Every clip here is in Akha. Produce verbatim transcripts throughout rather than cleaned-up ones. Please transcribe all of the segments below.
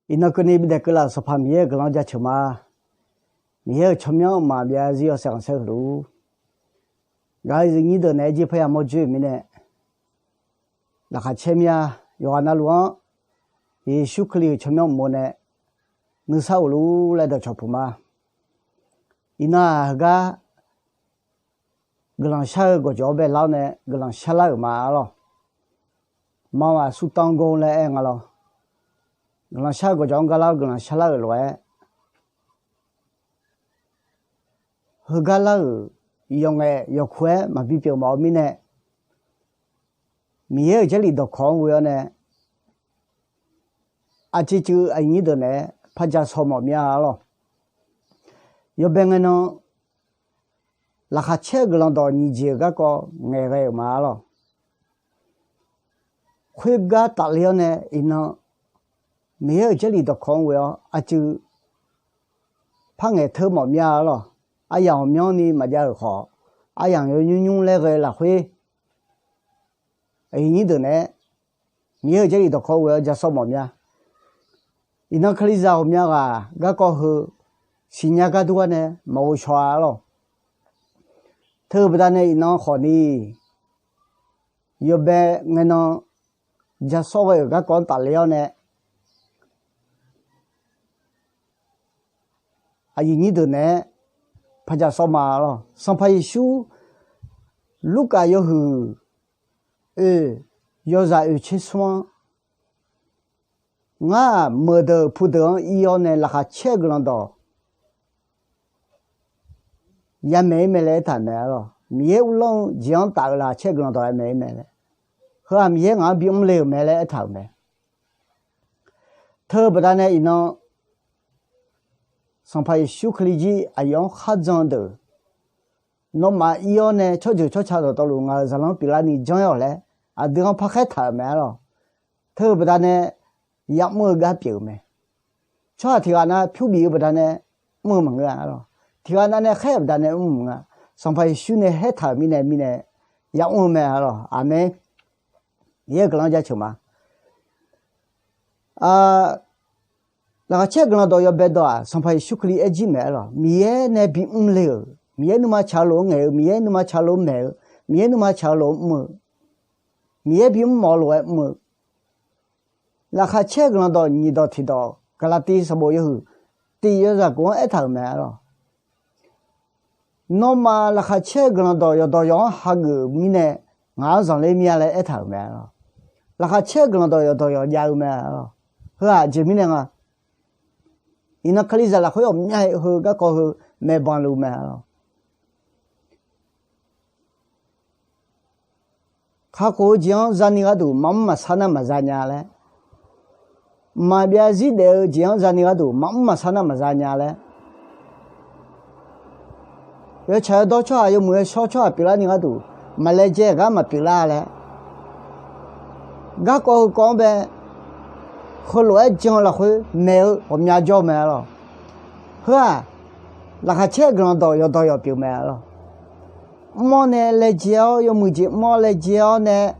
Iqnan keuvni bidaef keuvlaf-euq Sanqpaq Miqyaer-euq guiqlanq jaceuq ma. Miqyaer-euq tsawrmyanr mqmaq byav zir yawshaef khanqsaer heulof-ur, gaq-eu nyir deuq naeq-aer jir parya mawr joer-euq mirnae, laqkhaq caer mya yawqghaq navluf-anr Yeqsur Kali-euq tsawrmyanr uqmov nae nuisar ghofluf-ur laer dawqcawq puq ma. Iqnan-aq heugar guiqlanq shar-eu gawqjawq-anr baelar-awr nae guiqlanq sharlar-euq ma arlawr. Maqmaf surtanr gor laer aer nga lawr. Guiqlanq shar-eu gawqjawq-anr gar lar-awr guiqlanq sharlar-euq lof-aer, heugar lar-euq yawqngaef yawqkuq-aer maqbi pyeuf mawf-eu mirnae, Miqyaer-euq Jarlif dawqkawq-anr ghoe-awr nae, aqcuiv cuiv aqyuif nyir deuq naeq-aer par ja shaw mawf mya arlawr. Yawbae ngae nan, laqkhaq caer-eu guiqlanq dawq nyiq jeq-euq garkawv ngaeqghae-euq ma arlawr. Khoergar tafle-awr nae iqnan, Miqyaer-euq Jarlif dawqkawq-anr ghoe-awr aqcuiv par ngaeqteur mawf mya arlawr. Aryamq ghawqmyanrni maqjav-euq khawf, aryamq yawnymr nymr laer ghae lafkhoer, aqyuif nyir deuq naeq-aer Miqyaer-euq Jarlif dawqkawq ghoe-awr ja sawr mawf mya. Iqnan Kalizaq ghawqmya ghaq garkawv heu siqnya gar dur gar nae maqghov shaw-a arlawr. Teu-eu baqdanae iqnan khawfni, yawbae ngae nan ja sawr ghae-euq garkawv-anr tafle-awr nae, aqyuif nyir deuq naeq-aer par ja sawr ma arlawr. Sanqpaq Yeqsur Lurkaf yawhuiq oe, yawzaq oeq tser smr-anr, ngar-aq meuq deuq pu deuq-anr ir-awr nae laqkhaq caer-eu guiqlanq dawq yamaeq-ir mae laer aertaq-euq mae arlawr. Miqyaer uvlanr-eu jeq-anr taf-eu laqkhaq caer-eu guiqlanq dawq yamaeq-ir mae laer. Heu-aq Miqyaer ngaq-anr bimr le-euq mae laer aertaq-euq mae. Teu-eu baqdanae iqnan, Sanqpaq Yeqsur Kali jir aqyawf-anr kharjan deuq, nawmaf ir-awr nae tsawrjeuq tsawrca dawqtawvluf ngaq-euq zaqlanr pyeuflarni janr-awq laer aqdui-anr par khaertaq-euq mae arlawr. Teu-eu baqdanae ya'mr-eu gar pyeuf-eu mae. Tsawrhaq tiq ghaq nav pyur bif-eu baqdanae mr-eu maqngeur-a arlawr. Tiq ghaq nav nae khaer-euq baqdanae mr maqngeur-a. Sanqpaq Yeqsur nae haertaq-euq mirnae mirnae ya'mr-eu mae arlawr. Aqmeq. Miqyaer-euq guiqlanq jaceuq ma. Laqkhaq caer-eu guiqlanq dawq yawbae dawq-aq Sanqpaq Yeqsur Kali aer jir mae arlawr. Miqyaer nae bimr le-euq, Miqyaer nuima tsaq-eu lof-anr ngaeq-eu, Miqyaer nuima tsaq-eu lof-anr maeq-eu, Miqyaer nuima tsaq-eu lof-anr mr-eu, Miqyaer bimr mawf-eu lof-aer mr-eu, laqkhaq caer-eu guiqlanq dawq nyiq dawq tiq dawq Gaqlaqtiv sanqbof yawhuiq tiq yawzaq guf-anr aertaq-euq mae arlawr. Nawmaf laqkhaq caer-eu guiqlanq dawq yawqdawq yawq-anr hageuf-euq mirnae, ngaq-anr zanqler mir-a laer aertaq-euq mae arlawr. Laqkhaq caer-eu guiqlanq dawq yawqdawq yawq jav-eu mae arlawr. Heu-aq aqjeq mirnae nga. Iqnan Kalizaq lafkhoer ghawqmya heu garkawv heu maeqbanq luf mae arlawr. Kakhof-eu jeq-anr zani gharduq maqmr maqsar nar maqza nya laer, mqmaq byav zir daef-eu jeq-anr zani gharduq maqmr maqsar nar maqza nya laer, yawtsaq yawdawr tsawrhaq yawmuiq yawshawr tsawrhaq pyeuflarni gharduq maqlaejae-eu gar maqpyeuflar laer, garkawv heukawv-anr bae heulof-aer jan-eu lafkhoer maeq-eu ghawqmya jawr-eu mae arlawr. Heu-aq, laqkhaq caer-eu guiqlanq dawq yawqdawq yawq pyeuf mae arlawr. Mr-awr nae laejae-awr yawmuiq jeq mr-awr laejae-awr nae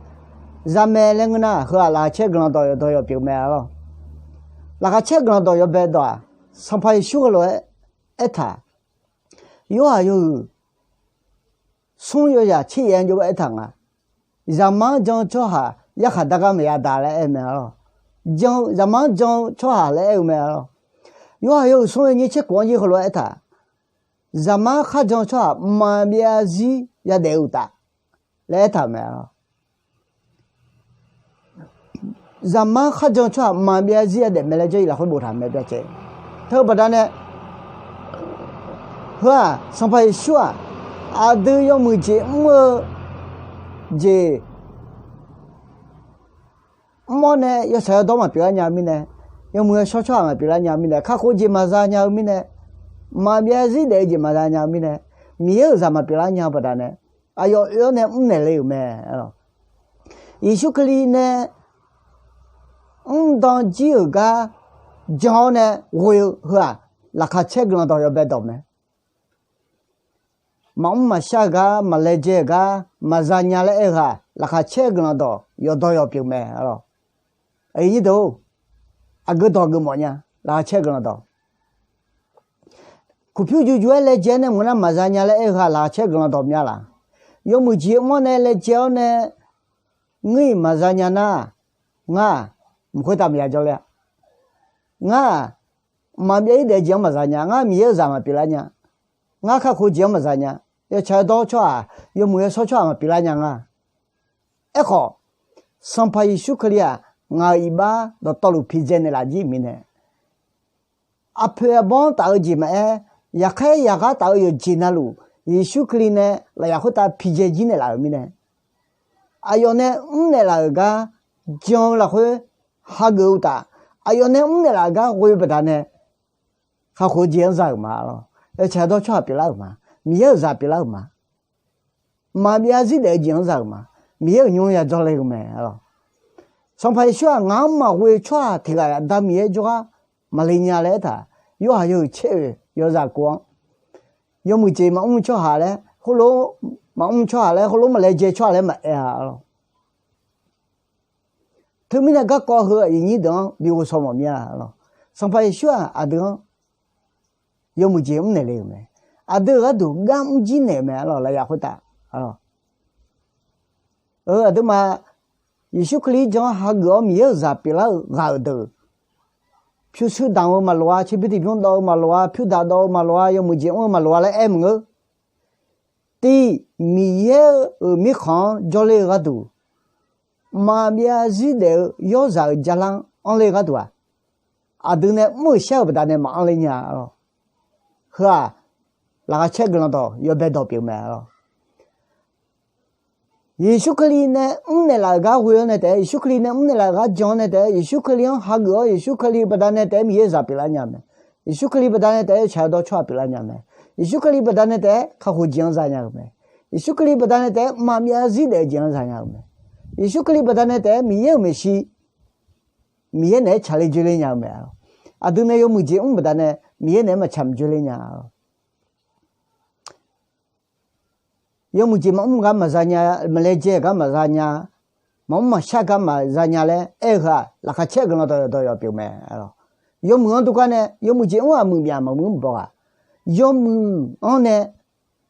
zamae laer ngeur nar, heu-aq laqkhaq caer-eu guiqlanq dawq yawqdawq yawq pyeuf mae arlawr. Laqkhaq caer-eu guiqlanq dawq yawbae dawq-aq, Sanqpaq Yeqsur heulof-aer aertaq, Yorhaq yawhuiq smr yawzaq tser yaef-anr jov-aer aertaq nga. Zaqmar-anr jan-eu tsawrhaq yarkhaq dar gar maqya da laer aer-eu mae arlawr. Jan-eu, Zaqmar-anr jan-eu tsawrhaq laer aer-eu mae arlawr. Yorhaq yawhuiq smr yawnyir tser kof-anr jir heulof-aer aertaq, Zaqmar kharjan-eu tsawrhaq mqmaq byav zir yadaef-eu uqtaf laer aertaq-euq mae arlawr. Zaqmar kharjan-eu tsawrhaq mqmaq byav zir yadaef mae laer Jarlif lafkhoer boftaq mae byacae. Teu-eu baqdanae, heu-aq Sanqpaq Yeqsur-aq, aqdui yawmuiq jeq mr-eu jeq mr-awr nae yawtsaq yawdawr maqpyeuf lar nya-eu mirnae, yawmuiq yawshawr tsawrhaq maqpyeuf lar nya-eu mirnae, kakhof jeq maqza nya-eu mirnae, mqmaq byav zir daef-eu jeq maqza nya-eu mirnae, Miqyaer-euq zaq maqpyeuf lar nya-eu baqdanae, aqyawf oe-awr nae mrnaeq le-euq mae. Yeqsur Kali nae mrdan jir-euq gar jan-awr nae ghoe-eu heu-aq, laqkhaq caer guiqlanq dawq yawbae dawq mae. Maqmr maqshar-eu gar, maqlaejae-euq gar, maqza nya laer aer-eu-aq, laqkhaq caer guiqlanq dawq yawqdawq yawq pyeuf mae arlawr. Aqyuif nyir deuq-or, aqgeu dawq geufmawf nya, laqkhaq caer-eu guiqlanq dawq. Kuqpyur juju-aer laejae-awr nae maqngeur nar maqza nya laer aer-eu heu-aq laqkhaq caer-eu guiqlanq dawq mya laf. Yawmuiq jeq mr-awr nae laejae-awr nae ngeur-iq maqza nya nar, ngar-aq, mq khoertav maqya jawrler-a. Ngar-aq, maqbyav-ir daef-eu jeq-anr maqza nya. Ngar Miqyaer-euq zaq maqpyeuflar nya. Ngar kakhof-eu jeq-anr maqza nya. Yawtsaq yawdawr tsawrhaq, yawmuiq yawshawr tsawrhaq maqpyeuflar nya nga. Aerkhawf, Sanqpaq Yeqsur Kali-aq, ngaq-euq iqbax dawqtawvluf pidzae naeqlaf jir-euq mirnae, aqpoeq aqbawr-anr taf-eu jeq maqaer, yaqkhaer yaqghar taf-eu yawqjeq navluf, Yeqsur Kali nae lafyaq khoertav pidzae jir naeqlaf-euq mirnae, aqyawf nae mrnaeq laf-euq gar jan-eu lafkhoer hageuf-eu uqtaf, aqyawf nae mrnaeq laf-euq gar ghoe-eu baqdanae kakhof-eu jeq-anr za-euq ma lawr. Yawtsaq yawdawr tsawrhaq pyeuflar-euq ma. Miqyaer-euq zaq pyeuflar-euq ma. Maqbyav zarzir daef-eu jeq-anr za-euq ma. Miqyaer-euq nymr ya jawrle-eu mae lawr. Sanqpaq Yeqsur-aq, ngaq-anr maqghoe-eu tsawrhaq tiq ghaq-aq, Da Miqyaer jawrgar maqle nya laer aertaq, Yorhaq yawhuiq caer-oeq yawzaq kov-anr, yawmuiq jeq maqmr tsawrhaq laer khoerlof, maqmr tsawrhaq laer khoerlof, maqlaejae tsawrhaq laer maqaer-a lawr. Teumirnae garkawv heu aqyuif nyir deuq-anr bi ghovshaw mawf mir-a lawr. Sanqpaq Yeqsur-aq aqdui-anr yawmuiq jeq mrnaeq le-euq mae. Aqdui-euq gharduq gar mr jir naeq-euq mae lawr, lafyaq khoertav. Aqduimaf Yeqsur Kali jan-anr hageuf-awr Miqyaer-euq zaq pyeuflar-eu ghaq-euq deuq, pyurshuir damq-eu maqloq-a, tserbymr tiqbymr dawv-eu maqloq-a, pyur daq dawv-eu maqloq-a, yawmuiq jeq mr-eu maqloq-a laer aer maqngeur. Tiq, Miqyaer-euq mirkhanq-anr jawrle-eu gharduq, maqbyav zarzir daef-eu yawrzaq-euq jarlar-anr anrle-eu gharduq-aq, aqdui nae mr-euq shar-euq baqdanae maqanr ler nya lawr. Heu-aq, laqkhaq caer guiqlanq dawq yawbae dawq pyeuf mae lawr. Yeqsur Kali nae mrnaeq laf-euq gar ghoe-awr nae taef-aer, Yeqsur Kali nae mrnaeq laf-euq gar jan-awr nae taef-aer, Yeqsur Kali-anr hageuf-awr Yeqsur Kali baqdanae taef-aer Miqyaer-euq zaq pyeuflar nya-eu mae. Yeqsur Kali baqdanae taef-aer yawtsaq yawdawr tsawrhaq pyeuflar nya-eu mae. Yeqsur Kali baqdanae taef-aer kakhof jeq-anr za nya-eu mae. Yeqsur Kali baqdanae taef-aer maqbyav zarzir daef-eu jeq-anr za nya-eu mae. Yeqsur Kali baqdanae taef-aer Miqyaer-euq maeqshi, Miqyaer naeq-aer tsaqler dzoerler nya-eu mae. Aqdui nae yawmuiq jeq mr baqdanae Miqyaer naeq-aer maqtsaq maqdzoerler nya. Yawmuiq jeq maqmr gar maqza nya, maqlaejae gar maqza nya, maqmr maqshar gar maqza nya laer aer-eu heu-aq, laqkhaq caer-eu guiqlanq dawq yawqdawq yawq pyeuf mae lawr. Yawmuiq-anr durgar nae yawmuiq jeq mr-aq muiqmyaq maqmuiq mr baw ghaq, yawmuiq-anr nae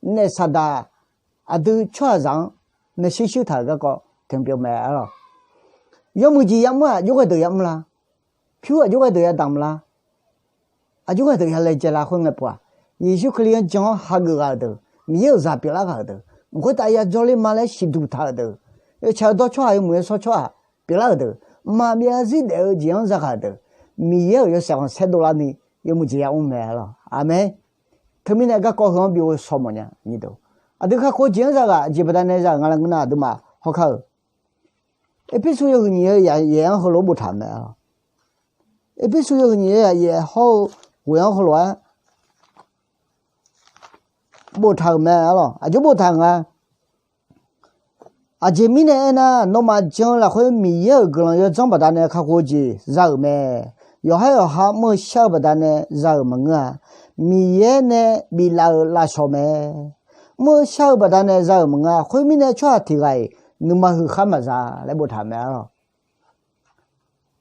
naef saqdaq aqdui tsawrhaqzaq-anr maershuir shuir taq-euq garkawv teq pyeuf mae lawr. Yawmuiq jeq yamr-aq aqjox ghae deuq yamr la, pyur aqjox ghae deuq yadamq la, aqjox ghae deuq yalaejae la khoerngae pov-aq, Yeqsur Kali-anr jan-awr hageuf ghaq-euq deuq, Miqyaer-euq zaq pyeuflar ghaq-euq deuq, mq khoertav ya jawrler ma laer siqduq taq-euq deuq, yawtsaq yawdawr tsawrhaq yawmuiq yawshawr tsawrhaq pyeuflar-euq deuq, maqbyav zarzir daef-eu jeq-anr za ghaq-euq deuq, Miqyaer-euq yawshaef khanqsaer dovlarni yawmuiq jeq yamr mae lawr. Aqmeq. Teumirnae garkawv heu-anr bi ghovshaw mawf nya nyiq deuq. Aqdui kakhof jeq-anr za ghaq jeq baqdanae za-euq nga laer ngeur nar aqduimaf hawkar-eu Erpersu yawhuiq nyiq-eu yaf yaef-anr heulof-aer boftaq-euq mae lawr. Erpersu yawhuiq nyiq-eu yaf yaef hawr-eu ghoeq-anr heulof-aer boftaq-euq mae lawr. Aqjox boftaq-euq nga. Aqjeq mirnae aernar, nawmaf jan-eu lafkhoer Miqyaer-euq guiqlanq yawdzanr baqdanae kakhof-eu jeq za-euq mae. Yawqhar yawqha mr-eu shar-eu baqdanae za-euq maqngeur-a. Miqyaer nae biflaf-euq lafshawq mae. Mr-eu shar-eu baqdanae za-euq maqngeur-a. Khoermirnae tsawrhaq tiq ghaq-iq nuima huiq khar maqza laer boftaq-euq mae lawr.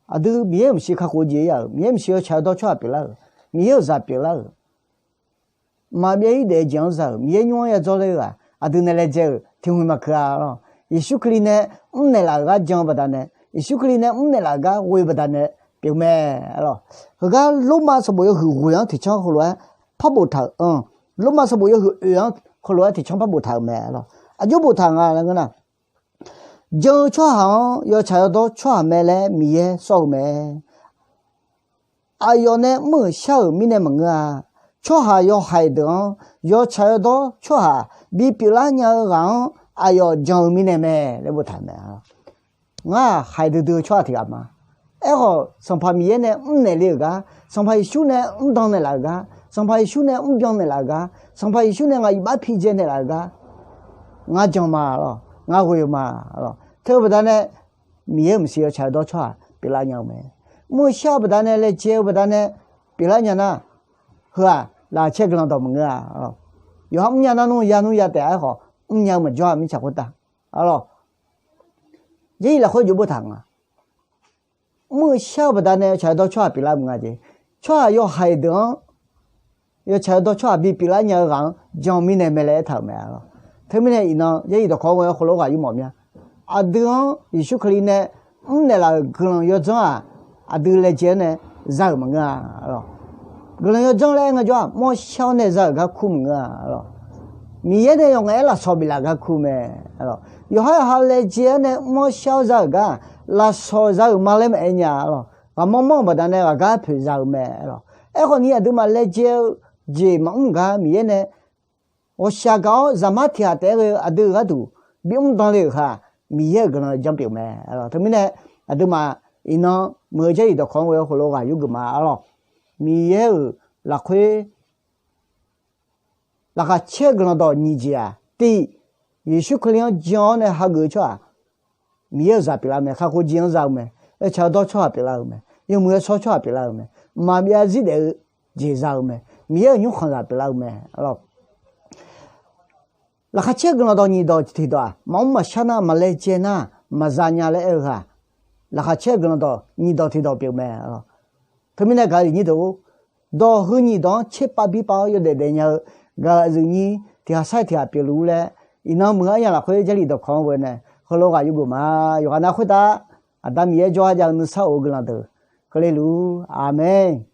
Aqdui Miqyaer-euq maeqshi kakhof-eu jeq ya-euq, Miqyaer maeqshi yawtsaq yawdawr tsawrhaq pyeuflar-euq, Miqyaer-euq zaq pyeuflar-euq, maqbyav-ir daef-eu jeq-anr za-euq, Miqyaer nymr-anr ya jawrle-eu ghaq, aqdui nae laejae-euq tiq hmq maqkeuv-a lawr. Yeqsur Kali nae mrnaeq laf-euq gar jan-eu baqdanae, Yeqsur Kali nae mrnaeq laf-euq gar ghoe-eu baqdanae pyeuf mae lawr. Heugar Lormav sanqbof yawhuiq ghoeq-anr tiqcanr heulof-aer par boftaq-euq anr, Lormav sanqbof yawhuiq oeq-anr heulof-aer tiqcanr par boftaq-euq mae lawr. Aqjox boftaq-euq nga laer ngeur nar, jan-eu tsawrhaq-anr yawtsaq yawdawr tsawrhaq mae laer Miqyaer sawr-eu mae. Aqyawf nae mr-euq shar-euq mirnae maqngeur-a. Tsawrhaq yawhaiq deuq-anr yawtsaq yawdawr tsawrhaq bipyeuf lar nya-eu ghaq-anr aqyawf jan-eu mirnae mae laer boftaq-euq mae. Ngar-aq haiq duidui-eu tsawrhaq tiq ghaq ma. Aerkhawf Sanqpaq Miqyaer nae mrnaeq le-euq gar, Sanqpaq Yeqsur nae mrdan naeqlaf-euq gar, Sanqpaq Yeqsur nae mrbyan naeqlaf-euq gar, Sanqpaq Yeqsur nae ngaq iqbax pidzae naeqlaf-euq gar, ngar jan ma lawr, ngar ghoe ma lawr. Teu-eu baqdanae Miqyaer-euq maeqshi yawtsaq yawdawr tsawrhaq pyeuflar nya-eu mae. Mr-eu shar-eu baqdanae laejae-eu baqdanae pyeuflar nya nar, heu-aq laqkhaq caer guiqlanq dawq maqngeur-a. Yawqha mrnya nar nmr ya nmr ya taef-a. Aerkhawf mrnya-eu maqjawr-a mirtsaq khoertav. Arlawr, Jarlif lafkhoer jov boftaq nga. mr-eu shar-eu baqdanae yawtsaq yawdawr tsawrhaq pyeuflar maqnga jeq. Tsawrhaq yawhaiq deuq-anr yawtsaq yawdawr tsawrhaq bipyeuflar nya-eu ghaq-anr jan mirnae mae laer aertaq-euq mae. Teumirnae iqnan Jarlif dawqkawq-anr ghae-eu heulof ghaq yurmawf mya. Aqdui-anr Yeqsur Kali nae mrnaeq laf-euq guiqlanq yawdzanr-aq, aqdui laejae-anr nae za-euq maqngeur-a. Guiqlanq yawdzanr laer aer nga jawr-aq, mr-awr shar-awr nae za-euq gar kur maqngeur-a. Miqyaer nae yawf ngaef-aer lafsawq biflaf gar kur mae. Yawqha yawqha laejae-anr nae mr-awr shar-awr za-euq gar lafsawq za-euq ma laer maqaer nya-a lawq. Ghaqmanr manr-euq baqdanae ghaqgar poeq za-euq mae lawq. Aerkhawf ni aqduimaf laejae-eu jeq maqmr gar Miqyaer nae ghawqshaq gaq-awr zaqmar tiq ghaq taef-aer ghae-eu aqdui-euq gharduq bimr dan le-euq khaq, Miqyaer-euq guiqlanq janr pyeuf mae lawq. Teumirnae aqduimaf iqnan muiq-eu Jarlif dawqkawq-anr ghae-eu heulof ghaq yurgeuf ma-a lawq. Miqyaer-euq lafkhoer laqkhaq caer-eu guiqlanq dawq nyiq jeq-aq, tiq, Yeqsur Kali-anr jan-awr nae hageuf-eu tsawrhaq Miqyaer-euq zaq pyeuflar-eu mae. Kakhof jeq-anr za-eu mae. Yawtsaq yawdawr tsawrhaq pyeuflar-eu mae. Yawmuiq yawshawr tsawrhaq pyeuflar-eu mae. Maqbyav zir daef-eu jeq za-eu mae. Miqyaer-euq nymrkhanq zaq pyeuflar-eu mae lawq. Laqkhaq caer-eu guiqlanq dawq nyiq dawq tiqdawq-aq, maqmr maqshar nar, maqlaejae nar, maqza nya laer aer-eu ghaq, laqkhaq caer-eu guiqlanq dawq nyiq dawq tiqdawq pyeuf mae. Teumirnae gaq-eu iqnyir deuq-or, dawq heu nyiq dawq-anr tserpav birpav-awr yawdaef daef nya-eu gaq-eu aqyuif nyir tiq ghaq sar-iq tiq ghaq pyeufluf-ur laer, iqnan muiq-eu aryanq lafkhoer Jarlif dawqkawq-anr ghae-eu nae heulof ghaq yurgeuf ma. Yawqghaq nav khoertav Aqda Miqyaer jawrgar jav-eu nuisar of-eu guiqlanq deuq keuvle luf-ur. Aqmeq.